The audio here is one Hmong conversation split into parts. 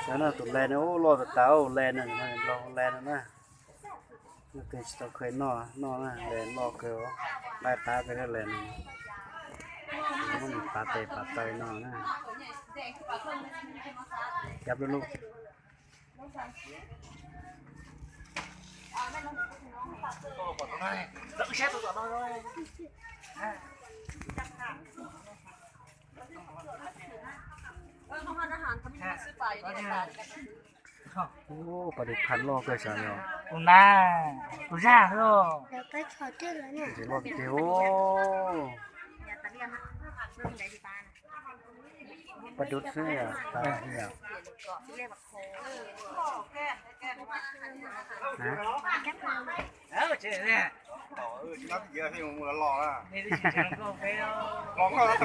Cov no tus les no ub loj tas tas, les no, loj les no na. Noj kawg tsis tau khaws noj, noj na, les loj kawg, nqaij qab kawg li les no. Muab nws pav tes pav taw no na. Cab lub lub. Ub, paj dub phan loj kawg sav yog. Tus na, tus zaj xwb. Tus loj tiag tiag ub. Paj dub xwb yog, paj dub yog.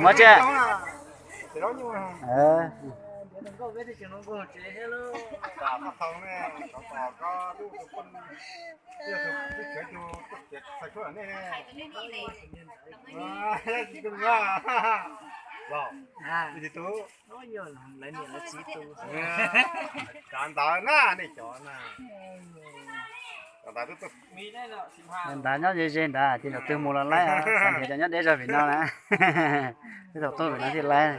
Muab tsi. Ntawd na nej cov na. Ntawd nyob ze ze ntawd, ces thaum twg mus los laib, xav nrhiav cov nyob deb zog vim no na. Twb thaum tuaj vim no thiaj laib.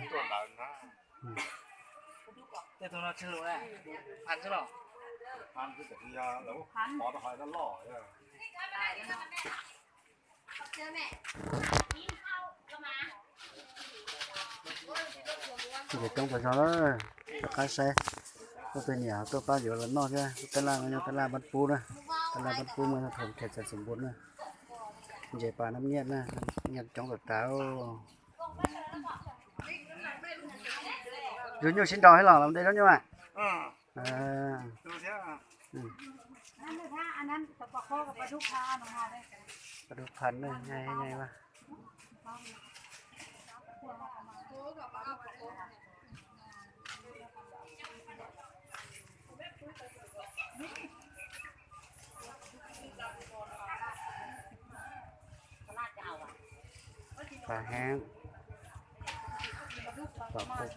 Ces coob tas zog lawm, rov qab saib, tuaj tus niam tuaj pab yuav los noj thiab. Tab laj no yog tab laj Npab Pub na, tab laj Npab Pub muaj thom phem txas txas npua na. Ntses pas nab nyiaj na, nyiaj coob tas tas. Yug nyuj sib nraus thiab los los de zaub nyuj a. Paj dub phan na, nyaj nyaj. Pha heev, pom pub.